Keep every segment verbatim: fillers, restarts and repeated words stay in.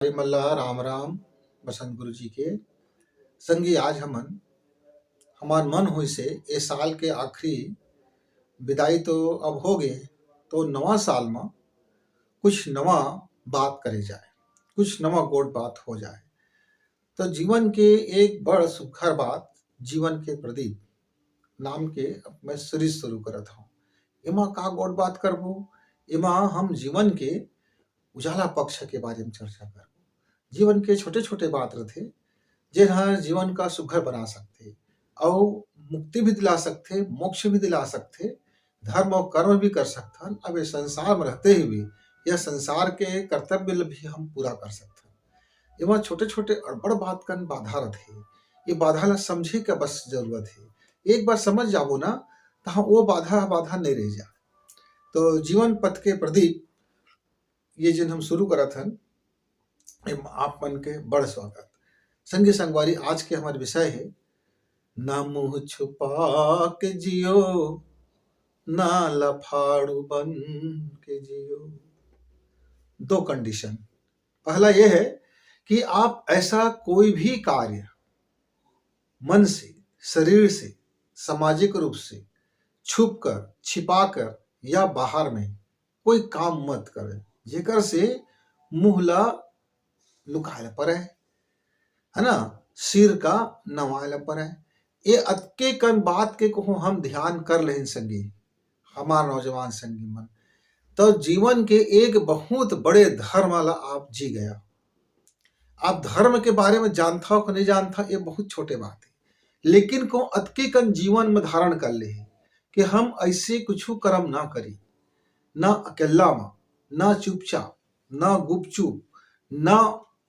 मन ला राम राम बसंत गुरु जी के। संगी, आज हमन, हमार मन होइसे ए साल के आखिरी विदाई तो अब हो गे, तो नवा साल म कुछ नवा बात करे जाए, कुछ नवा गोठ बात हो जाए। तो जीवन के एक बड़ सुघर बात, जीवन के प्रदीप नाम के अब मैं सीरीज शुरू करत हूँ। एमा का गोठ बात करबो? एमा हम जीवन के उजाला पक्ष के बारे में चर्चा करबो। जीवन के छोटे-छोटे बात रथे, जेन ह जीवन का सुघर बना सकथे, अउ मुक्ति भी दिला सकथे, मोक्ष भी दिला सकथे, धर्म अउ कर्म भी कर सकथन। अब ये संसार में रहते हुए यह संसार के कर्तव्य ल भी हम पूरा कर सकथन। एमा छोटे-छोटे अड़बड़ बात कन बाधा रथे। ये बाधा ला समझे के बस जरूरत हे। एक बार समझ जाबो ना, तहाँ वो बाधा, बाधा नहीं रह जाए। तो जीवन पथ के प्रदीप, ये जिन हम शुरू करत हन, एम आप मन के बड़ स्वागत। संगी संगवारी, आज के हमारे विषय है, ना मुंह छुपा के जियो, ना लफाड़ू बन के जियो। दो कंडीशन। पहला ये है कि आप ऐसा कोई भी कार्य मन से, शरीर से, सामाजिक रूप से, छुप कर, छिपा कर या बाहर में कोई काम मत करें, जेकर से मुंह ला लुकाए ला पड़े, है ना, सिर का नवाए ला पड़े। ये अतके कन बात के कहूँ हम ध्यान कर लेन संगी, हमार नौजवान संगी मन, तो जीवन के एक बहुत बड़े धर्म ला आप जी गया। आप धर्म के बारे में जानता हो कि नहीं जानता, ये बहुत छोटे बात है, लेकिन को अतके कन जीवन में धारण कर ले कि हम ऐसे कुछ कर्म ना करी, ना अकेला में, ना चुपचाप, ना गुपचुप, ना,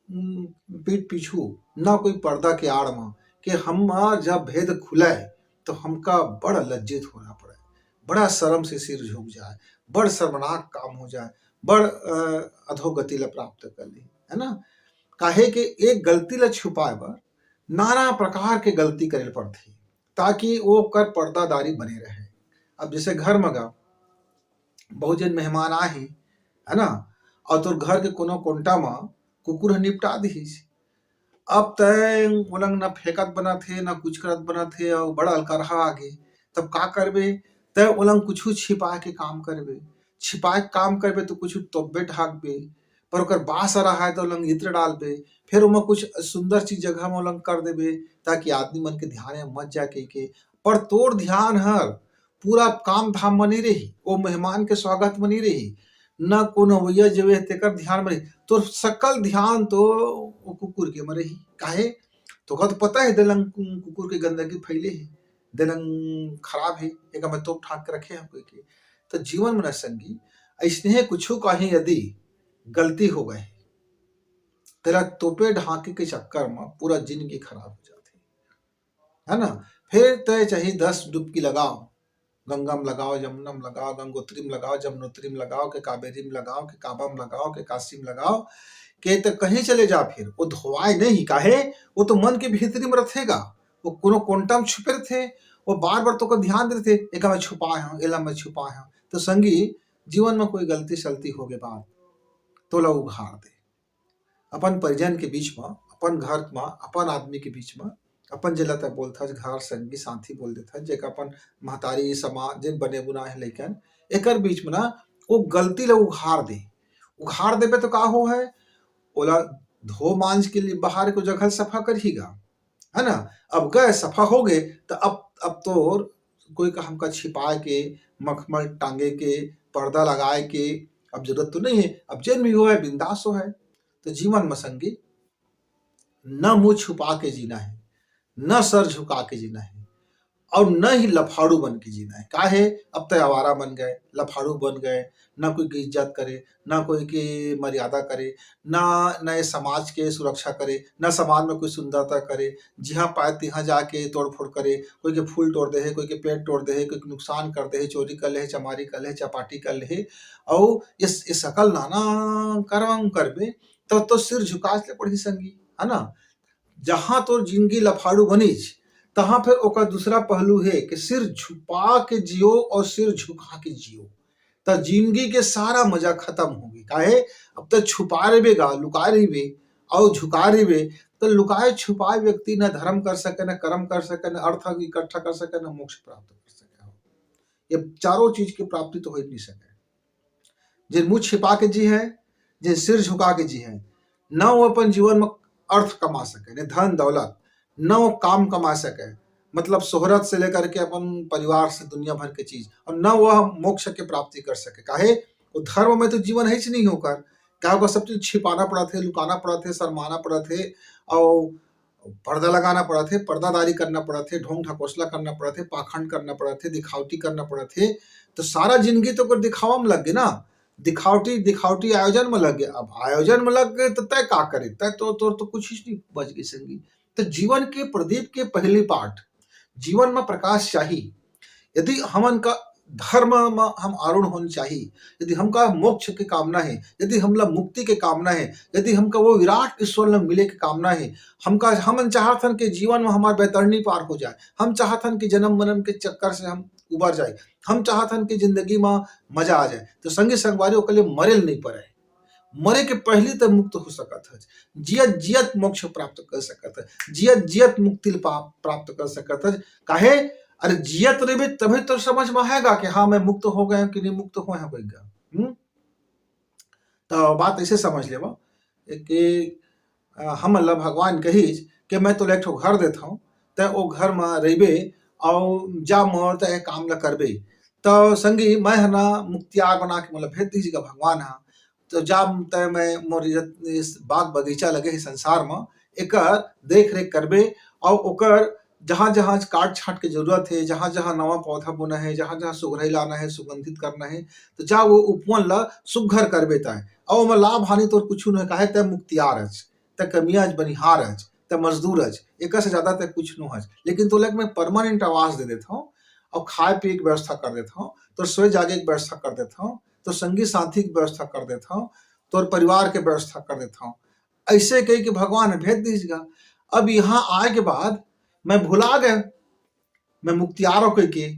उम, पीठ पीछू, ना कोई पर्दा के आड़ में, कि हमार जब भेद खुले तो हमका बड़ लज्जित होना पड़े, बड़ा शर्म से सिर झुक जाए, बड़ शर्मनाक काम हो जाए, बड़, अ, अधोगति ला प्राप्त कर ले, है ना? काहे के एक गलती ला छुपाए बर नाना प्रकार के गलती करे पड़थे, ताकि वो ओकर पर्दादारी बने रहे। अब जैसे घर में गा, बहुत जन मेहमान आए हैं, है ना, और तोर घर के कोनो कोंटा में कुकुर ह निपटा दिहिस। अब तय ओलंग ना फेंकत बनत हे, ना कुछ करत बनत हे, और बड़ा अलकरहा आगे। तब का करबे? तय ओलंग कुछ छिपा के काम करबे, छिपा के काम करबे तो कुछ तोपबे ढाकबे, पर ओकर बास रहा है तो ओलंग इत्र डालबे, फिर ओमा कुछ सुंदर चीज जगह में ओलंग कर देबे, ताकि आदमी मन के ध्यान में मत जाए कहिके। पर तोर ध्यान हर पूरा काम धाम में नहीं रही, वो मेहमान के स्वागत में नहीं रही, न कोनो अवैया जेवे तेकर ध्यान में रही, तोर सकल ध्यान तो वो कुकुर के में रही। काहे? तोका तो पता है देलंग कु-, कुकुर के गंदगी फैले है, देलंग खराब है, एक में तोप ठाक के रखे हैं कोई के। तो जीवन में न संगी, ऐसने कुछ कहीं यदि गलती हो गए, तेरा तोपे ढाके के चक्कर में पूरा जिंदगी खराब हो जाती है। है ना? फिर तय चाहे दस डुबकी लगाओ, गंगा में लगाओ, जमुना में लगाओ, गंगोत्री में लगाओ, जमुनोत्री में लगाओ, के कावेरी में लगाओ, के काबा में लगाओ, के काशी में लगाओ, के तो कहीं चले जा, फिर वो धोवाए नहीं। काहे? वो तो मन के भीतरी में रथेगा, वो कोनो कोंटा में छुपे रथे, वो बार बार तो को ध्यान देते, एका मैं छुपाए हूँ, एला मैं छुपाए हूँ। तो संगी, जीवन में कोई गलती सलती हो गए बात, तो ला उघार दे। अपन परिजन के बीच म, अपन घर म, अपन आदमी के बीच म, अपन जेला तै बोलथस, घर संगी साथी बोल देथस, जेकर अपन महतारी, समाज, जेन बने बुनाए हे लइकन, एकर बीच म ना वो गलती ल उघार दे। उघार देबे तो का हो है? ओला धो मांज के लिए बाहर को जगह सफा करही गा, है ना? अब गए सफा हो गए, तो अब, अब तो कोई का हमका छिपाए के, मखमल टांगे के, पर्दा लगाए के अब जरूरत तो नहीं है। अब जेन भी हो है, बिंदास हो है। तो जीवन में संगी, न मुंह छुपा के जीना है, न सर झुका के जीना है, और न ही लफाड़ू बन के जीना है। काहे? अब तो आवारा बन गए, लफाड़ू बन गए, ना कोई की इज्जत करे, ना कोई की मर्यादा करे, ना, ना ये समाज के सुरक्षा करे, ना समाज में कोई सुंदरता करे, जिहाँ पाए तिहाँ जाके तोड़फोड़ करे, कोई के फूल तोड़ दे है, कोई के पेड़ तोड़ दे है, कोई के नुकसान कर दे है, चोरी कर ले है, चमारी कर ले है, चपाटी कर ले है, और इस, इस सकल नाना करम करबे, तो, तो सिर झुकाए ले पड़ही संगी, है ना? जहाँ तोर जिंदगी लफाड़ू बनीच, तहाँ फिर ओकर दूसरा पहलू है कि सिर झुका के जियो और सिर झुका के जियो। त जिंदगी के सारा मजा खतम होगे। काहे? अब त छुपा रहिबे गा, लुकाए रहिबे अउ झुका रहिबे, त लुकाए छुपाए व्यक्ति न धर्म कर सके, न कर्म कर सके, न अर्थ इकट्ठा कर सके, न मोक्ष प्राप्त कर सके। ये चारों चीज के प्राप्ति तो हो ही नहीं सके। जिन मुंह छिपा के जी है, जिन सिर झुका के जी है, न वो अपन जीवन में अर्थ कमा सके, न धन दौलत, न वो काम कमा सके, मतलब शोहरत से लेकर के अपन परिवार से दुनिया भर के चीज, और न वह मोक्ष के प्राप्ति कर सके। काहे? वो धर्म में तो जीवन है ही नहीं होकर, क्या होगा, सब चीज छिपाना पड़ा थे, लुकाना पड़ा थे, शर्माना पड़ा थे, और पर्दा लगाना पड़ा थे, पर्दादारी करना पड़ा थे, ढोंग ढकोसला करना पड़ा थे, पाखंड करना पड़ा थे, दिखावटी करना पड़ा थे। तो सारा जिंदगी तो ओकर दिखावा में लग गए ना, दिखावटी, दिखावटी आयोजन में लग गए। अब आयोजन में लग गए तो तय का करे, तय तो, तोर तो कुछ ही नहीं बच गई संगी। तो जीवन के प्रदीप के पहली पाठ, जीवन में प्रकाश चाहिए। यदि हमन का धर्म में हम आरूढ़ होना चाहिए, यदि हमका मोक्ष के कामना है, यदि हमला मुक्ति के कामना है, यदि हमका वो विराट ईश्वर ल मिले के कामना है, हमका, हमन चाहत हन कि जीवन में हमार बैतरणी पार हो जाए, हम चाहत हन कि जन्म मरण के चक्कर से हम उबर जाए, हम चाहत हन कि जिंदगी में मजा आ जाए, तो संगी संगवारी ओकर लिए मरे ल नहीं पड़े। मरे के पहली तक मुक्त हो सकत हस, जियत जियत मोक्ष प्राप्त कर सकत हस, जियत जियत मुक्ति ल पा-, प्राप्त कर सकत हस। काहे? अरे जियत रहिबे तभी तो समझ में आएगा कि हाँ, मैं मुक्त हो गया हूँ कि नहीं मुक्त होए हूँ कहिके। हम्म? तो बात ऐसे समझ लेवा कि, अ, हमन ला भगवान कहिस कि मैं तोला एक ठो घर देथव, तै ओ घर म रहिबे अउ जा मोर तै ए काम ला करबे। तो संगी, मैं ह ना मुक्तियार बना के मोला भेज दीजिएगा भगवान ह। तो जा तै मैं मोर इज्जत, इस बाग बगीचा लगे हे संसार म, एकर देख रेख करबे अउ ओकर जहाँ-जहाँ काट छाँट के जरूरत हे, जहाँ-जहाँ नवा पौधा बोना हे, जहाँ-जहाँ सुघरई लाना हे, सुगंधित करना हे, तो जा वो उपवन ला सुघर करबे तै। अउ ओमा लाभ हानि तोर कुछु नोहे, काहे तै मुक्तियार हच, तै कमियाज बनिहार हच, तै मजदूर हच, एकर से ज्यादा तै कुछ नो हच। लेकिन तोला एक मैं permanent आवास दे देथव, अउ खाए पिए के व्यवस्था कर देथव, तोर सोए जागे के व्यवस्था कर देथव, तोर संगी साथी के व्यवस्था कर देथव, तोर परिवार के व्यवस्था कर देथव। ऐसे कहि के भगवान ह भेज दीस गा। अब यहाँ आए के बाद मैं भुला गए, मैं मुक्तियार हूँ कहि के,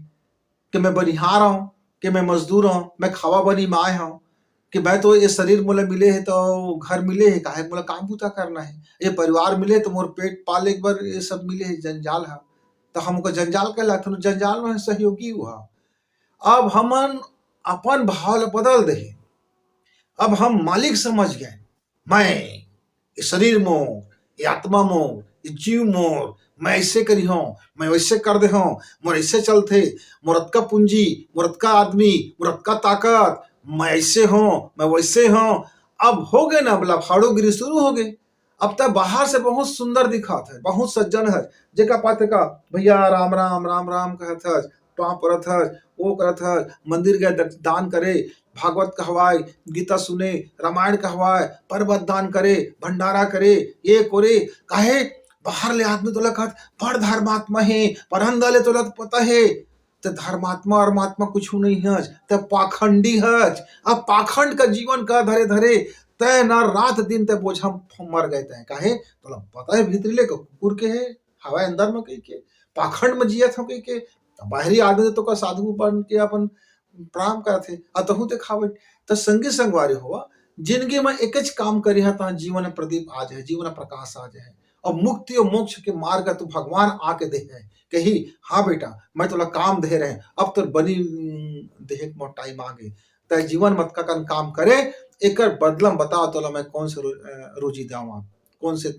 कि मैं बनिहार हूँ, कि मैं मजदूर हूँ, मैं खावा बनी माए हूँ, कि मैं तो ये शरीर मोला मिले हे तो घर मिले हे, काहे मोला काम बूता करना हे, ये परिवार मिले तो मोर पेट पाले के बर ये सब मिले हे, जंजाल है, तो हम ओकर जंजाल कहलाथन, जंजाल में सहयोगी हुआ। अब हमन अपन भाव ला बदल दे, अब हम मालिक समझ गए, मैं, ये शरीर मोर, ये आत्मा मोर, ये जीव मोर, मैं ऐसे करी हूँ, मैं वैसे कर दे हूँ, मोर ऐसे चलथे, मोर अतका पूंजी, मोर अतका आदमी, मोर अतका ताकत, मैं ऐसे हूँ, मैं वैसे हूँ। अब हो गए ना, अब लफाड़ोगिरी शुरू हो गए। अब तक बाहर से बहुत सुंदर दिखात है, बहुत सज्जन है, जेका पाते का, भैया राम राम, राम राम कहत है, पाँव परत हस, वो करत हस, मंदिर गए द-, दान करे, भागवत कहवाए, गीता सुने, रामायण कहवाए, पर्वत दान करे, भंडारा करे, ये करे, काहे? बाहर ले आदमी तोला कहत, "बड़ धर्मात्मा हे," पर अंदर ले तोला तो पता हे, ते धर्मात्मा अरमात्मा कुछु नहीं हस, ते पाखंडी हस। अब पाखंड का जीवन का धरे धरे, ते ना रात दिन ते बोझा म मर गए ते, काहे? तोला पता हे भीतरी ले कुकुर के हे, हवा अंदर में कहि के, पाखंड में जियत हो कहि के, बाहरी आदमी तो का साधु बन के अपन प्रणाम करत हे, अतहु ते खावे। त संगी संगवारी होवा, जिंदगी में एकच काम करिहा, तहाँ जीवन में प्रदीप आ जाए, जीवन में प्रकाश आ जाए, और मुक्ति और मोक्ष के मार्ग तो भगवान आके दे है, कही, "हाँ बेटा, मैं तोला काम दे रहे, अब तो बनी, उम, देहे के मोर टाइम आ गई।" त जीवन मत का कन काम करे, एकर बदला में बताओ तोला मैं कौन से रो-, अ, रोजी दावा, कौन से,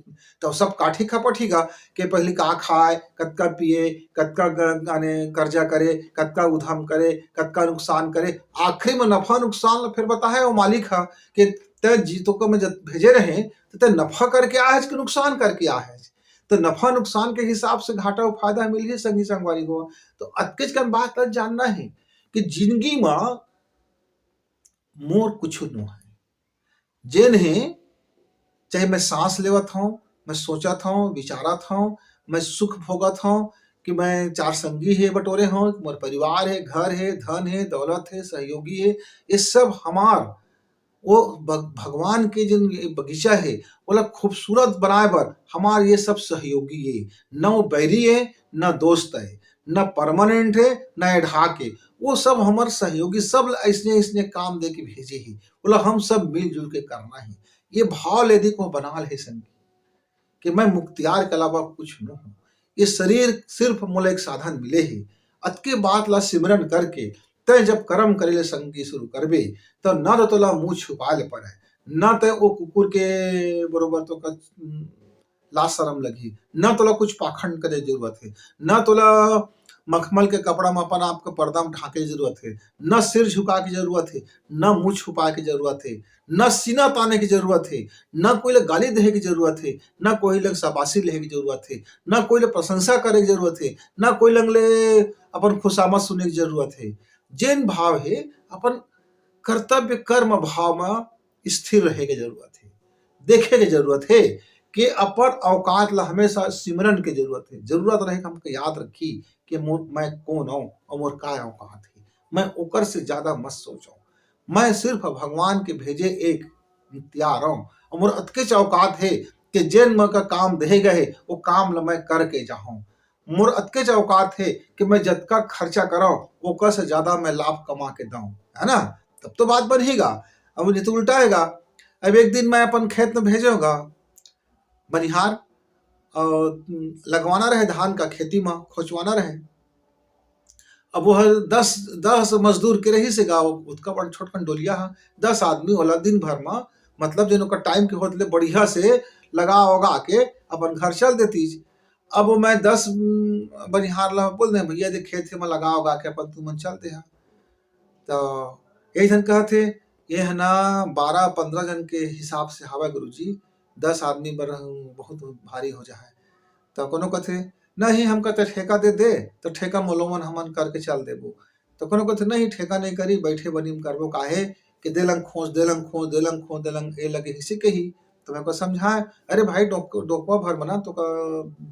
तो सब काठी खपट ही गा, के पहली का खाए, कतका पिए, कतका ग-, गाने कर्जा करे, कतका उधाम करे, कतका नुकसान करे, आखिरी में नफा नुकसान ल फिर बताए वो मालिक ह, के तै जी तो को मैं जब भेजे रहे, तो तै नफा करके आए हस कि नुकसान करके आए हस? तो नफा नुकसान के हिसाब से घाटा और फायदा मिलही संगी संगवारी हो। तो अतकेच कन बात ल जानना है कि जिंदगी में मोर कुछु नो है। जेन हे, चाहे मैं सांस लेवत हूँ, मैं सोचत हूँ, विचारत हूँ, मैं सुख भोगत हूँ कि मैं चार संगी हे बटोरे हूँ, मोर परिवार हे, घर हे, धन हे, दौलत हे, सहयोगी हे, ये सब हमार, वो भग-, भगवान के जिन बगीचा हे, ओला खूबसूरत बनाए बर हमार ये सब सहयोगी हे, न वो बैरी हे, न दोस्त हे। न परमानेंट हे, न एडहाक हे। वो सब हमर सहयोगी, सब ल अइसने अइसने काम दे के भेजे हे, ओला हम सब मिलजुल के करना हे। ये भाव ले यदि कोई बनाल हे संगी, कि मैं मुक्तियार के अलावा कुछ नो हूँ, ये शरीर सिर्फ मोला एक साधन मिले हे, अतके बात ला सिमरन करके तैं जब करम करे ले संगी शुरू करबे, त ना तो तोला मुँह छुपाए ले पड़े, ना तैं वो कुकुर के बरोबर तो का लाज शरम लगही, ना तोला कुछ पाखंड करे जरूरत हे, ना तोला मखमल के कपड़ा में अपन आप के पर्दा में ढाके जरूरत हे, ना सिर झुका के जरूरत हे, ना मुँह छुपाए के जरूरत हे, ना सीना ताने के जरूरत हे, ना कोई ला गाली देहे के जरूरत हे, ना कोई लंग शाबाशी लेहे के जरूरत हे, ना कोई ला प्रशंसा करे के जरूरत हे, ना कोई लंग ले अपन खुशामद सुने के जरूरत हे। जेन भाव हे अपन कर्तव्य कर्म भाव में स्थिर रहे के जरूरत हे, देखे के जरूरत हे कि अपन औकात ला हमेशा सिमरन के जरूरत हे। जरूरत रहे कि हमके याद रखी कि मोर, मैं कौन हूँ और मोर का औकात हे। मैं ओकर से ज्यादा मत सोचो। मैं सिर्फ भगवान के भेजे एक मुक्तियार हूँ और मोर अतकेच औकात हे कि जेन मोर का काम देहे गए हे, वो काम ला मैं करके जाहूँ। मोर अतकेच औकात हे कि मैं जतका खर्चा करव, ओकर से ज्यादा मैं लाभ कमा के दऊं, है ना? तब तो बात बनही गा। अब नहीं तो उल्टा हे गा। अब एक दिन मैं अपन खेत में भेजे हंव गा बनिहार, और लगवाना रहे धान का खेती में, खोचवाना रहे। अब वो दस, दस मजदूर के रहिस हे गा, ओतका बड़ छोटकन डोलिया हा, दस आदमी वाला दिन भर में, मतलब जेन ओकर टाइम के होत ले बढ़िया से लगा उगा के अपन घर चल देतीस। अब वो मैं दस, उम, बनिहार ला बोल दे, "भैया दे खेत हे, मैं लगा उगा के अपन तुमन चल देहा।" तो यही झन कहत हे, "ये है ना बारह पंद्रह जन के हिसाब से हवय गुरुजी, दस आदमी बर बहुत भारी हो जाए।" तो कोनो कथे, "नहीं, हमका तो ठेका दे दे, तो ठेका मोलो मन हमन करके चल देबो।" तो कोनो कथे, "नहीं, ठेका नहीं करी, बैठे बनी में करबो, काहे कि देलंग खोज, देलंग खोज, देलंग खोज, देलंग ए लगे हिसे कही।" तो मैं को समझाए, "अरे भाई, डोक-, डोकवा भर बना, तो का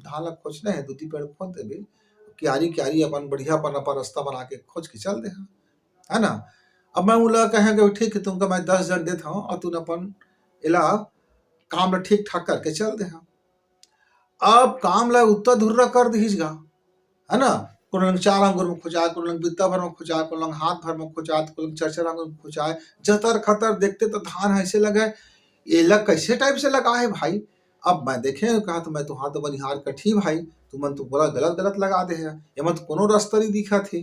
धान ला खोजना है, दूधी पेड़ खोज देबे, क्यारी, क्यारी अपन बढ़िया अपन, अपन रास्ता बना के खोज के चल देहा, है ना?" अब मैं उला कहे कि ठीक है, तुमका मैं दस जन देत हूँ और तुम अपन इला काम ला ठीक ठाक करके चल देहा। अब काम ला उत्ता धुर्रा कर दिहिस गा, है ना? कोनो लंग चार आंगुर में खुचाय, कोनो लंग बित्ता भर में खुचाय, कोनो लंग हाथ भर में खुचाय, कोनो लंग चार चार आंगुर में खुचाय, जतर खतर देखते तो धान ऐसे लगे, एला कैसे टाइप से लगा है भाई? अब मैं देखे कहा तो मैं तो हाथ बनिहार कठी भाई, तुमन तो बोला गलत गलत लगा दे है, एमा तो कोनो रास्ता नहीं दिखत हे,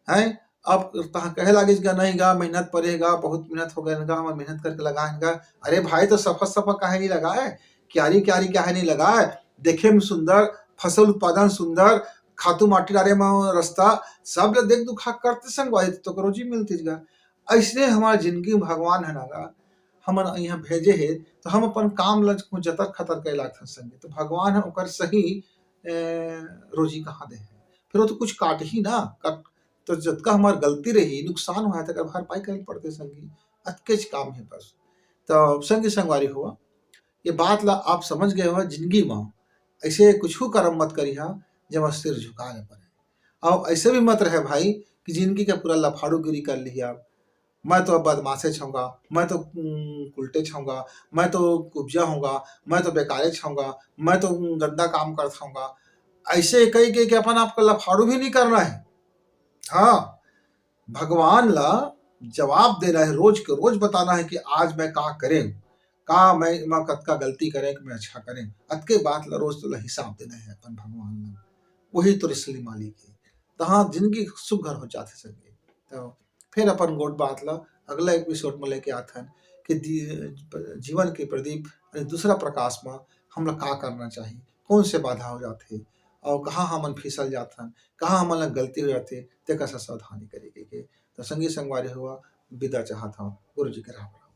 हैं? अब तहाँ कहे लागिस गा, "नहीं गा, मेहनत परे गा, बहुत मेहनत हो गए गा, हमन मेहनत करके लगाए गा।" अरे भाई, तो सफा सफा काहे नहीं लगाए? क्यारी क्यारी काहे नहीं लगाए? देखे में सुंदर, फसल उत्पादन सुंदर, खातू माटी डारे में रास्ता, सब ल देख दुखा करते संगवारी, तो रोजी मिलती गा। ऐसने हमार जिंदगी में भगवान है ना गा, हमन यहाँ भेजे हे, तो हम अपन काम ल जतर खतर करे लागथन संगे। तो भगवान ह ओकर सही, ए, रोजी कहाँ दे हे? फिर वो तो कुछ काटही ना, काट, तो जतका हमार गलती रही, नुकसान होय, तेकर भरपाई करे ल पड़थे संगी। अतकेच काम हे बस। तो संगी संगवारी हो, ये बात ला आप समझ गए हो, जिंदगी में ऐसे कुछ करम मत करिहा, जेमा सिर झुकाए ल पड़े। और ऐसे भी मत रहे भाई कि जिंदगी के पूरा लफाड़ूगिरी कर लिया, "मैं तो अब बदमाशे छऊंगा, मैं तो, उम, कुलटे छऊंगा, मैं तो कुब्जा हूंगा, मैं तो बेकारे छऊंगा, मैं तो, उम, गंदा काम करत हूंगा।" ऐसे कही, कही के अपन आपका लफाड़ू भी नहीं करना है। हाँ, भगवान ला जवाब देना है, रोज के रोज बताना है कि आज मैं का करें, का मैं, मैं कतका गलती करें कि मैं अच्छा करें। अतके बात ला रोज तोला हिसाब देना है अपन भगवान ला, वही तोर असली मालिक है। तहाँ जिंदगी सुघर हो जाथे संगी। तो फिर अपन गोठ बात ला अगला एपिसोड में लेके आथन कि दी-, जीवन के प्रदीप यानी दूसरा प्रकाश में हमला का करना चाहिए, कौन से बाधा हो जाथे और कहाँ हमन फिसल जाथन, कहाँ हमन ला गलती हो जाथे, तेकर से सावधानी करे के। तो संगी संगवारी हुआ, विदा चाहत हूँ, गुरु जी के राम राम।